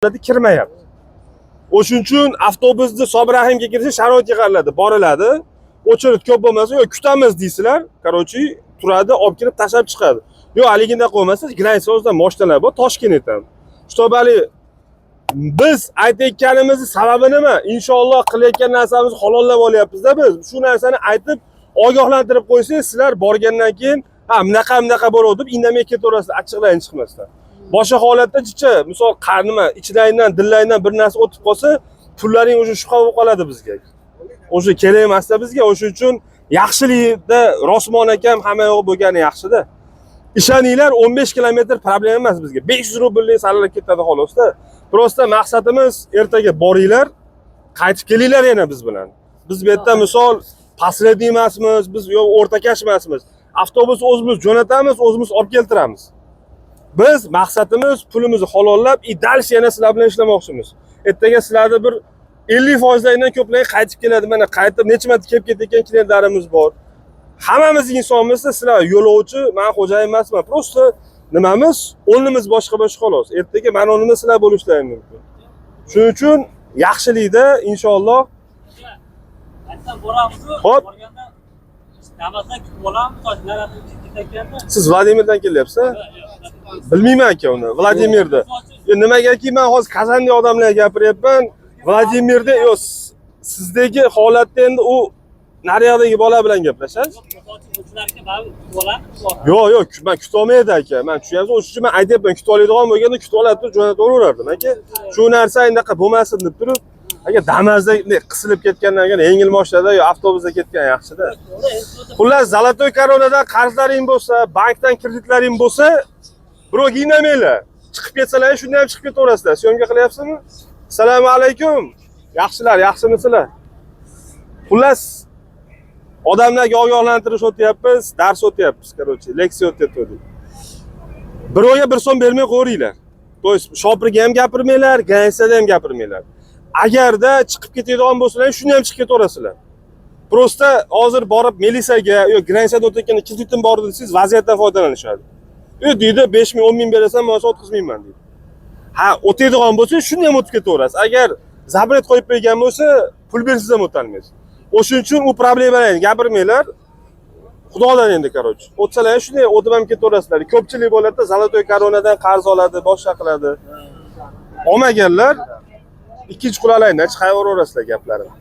Kirmayapti. O'shuning uchun avtobusni Sobirahimga kirishi sharoitga qaraladi, boriladi. Очередь ko'p bo'lmasa, "Yo'q, kutamiz" deysizlar, короче, turadi, olib kirib tashlab chiqadi. Yo'q, haliginday bo'lmasa, граница o'zidan mashinalar bor, Toshkent ham. Чтобы haligi biz aytayotganimizni sababi nima? Inshaalloh, qilayotgan narsamizni halollab olyapmiz-da biz. Shu narsani aytib, ogohlantirib qo'ysangiz, sizlar borgandan keyin, ha, bunaqa bunaqa bo'ladi deb indamay ketaverasizlar, achchiqlaring chiqmasdan. Boshqa holatda chicha, misol nima, ichlaringdan, dillaringdan bir narsa o'tib qolsa, pullaring уже shubha bo'lib qoladi bizga. O'sha kerak emasda bizga. O'shuning uchun yaxshilikda Rosmon akam hamma yo'q bo'lgani yaxshida. Ishoninglar, 15 kilometr problema emas bizga. 500 rubllik sallar ketadi xolosda. Просто maqsadimiz, ertaga boringlar, qaytib kelinglar yana biz bilan. Biz bu yerda, misol, посредник emasmiz, biz yo o'rtakash emasmiz. Avtobus o'zimiz jo'natamiz, o'zimiz olib keltiramiz. Biz maqsadimiz pulimizni halollab, и дальше yana sizlar bilan ishlamoqchimiz. Ertaga sizlarni bir 50 foizdan ko'plari qaytib keladi. Mana qaytib necha marta kelib ketayotgan klientlarimiz bor. Hammamiz insonmiz, sizlar yo'lovchi, men xo'jayin emasman. Просто nimamiz, o'rnimiz boshqa boshqa xolos. Ertaga mani o'rnimda sizlar bo'lishlari mumkin. Shuning uchun yaxshilikda, inshaalloh. Aytsam, boramiz-ku. Xo'p. Borganda Damasdan kutib olamiz, naradin ketayotganda. Siz Vladimirdan kelyapsiz? Bilmayman aka uni, Vladimirda. Nimagaki men hozir Kazandagi odamlarga gapiryapman. Vladimirda yo'q, sizdagi holatda endi u naryoqdagi bola bilan gaplashasiz. Yo'q, yo'q, man kutolmaydi aka. Man tushunyapsiz, o'sha uchun man aytyapman, kutib oladigan bo'lganda kutib oladi turib jo'nataverardim aka. Shu narsa unaqa bo'lmasin deb turib, aka, Damazda qisilib ketgandan keyin yengil mashinada yo avtobusda ketgan yaxshida. Xullas, Золотой Koronadan qarzlaring bo'lsa, bankdan kreditlaring bo'lsa, birovga indamanglar. Chiqib ketsalar, shunda ham chiqib ketaverasizlar. Съёмка qilyapsizmi? Assalomu alaykum. Yaxshilar, yaxshimisizlar? Xullas, odamlarga ogohlantirish o'tyapmiz, dars o'tyapmiz, короче, leksiya o'tyapti. Birovga bir so'm bermay qo'yinglar. То есть shopirga ham gapirmanglar, граница da ham gapirmanglar. Agarda chiqib ketadigan bo'lsalar, shuni ham chiqib ketaverasizlar. Просто hozir borib militsiyaga yo граница da o'tayotganda kreditim bor desangiz, vaziyatdan foydalanishadi. "E", deydi, "5 ming, 10 ming berasan, bo'lmasa o'tkazmayman", deydi. Ha, o'tadigan bo'lsa, shuni ham o'tib ketaverasiz. Agar запрет qo'yib qo'ygan bo'lsa, pul bersangiz ham o'tolmaysiz. O'shuning uchun u problemalarni gapirmanglar. Xudodan endi, короче. O'tsalar ham shunday o'tib ham ketaverasizlar. Ko'pchilik bo'ladi, Золотой Koronadan qarz oladi, boshqa qiladi. Olmaganlar ikkinchi quloqlaringdan chiqaverasizlar gaplarini.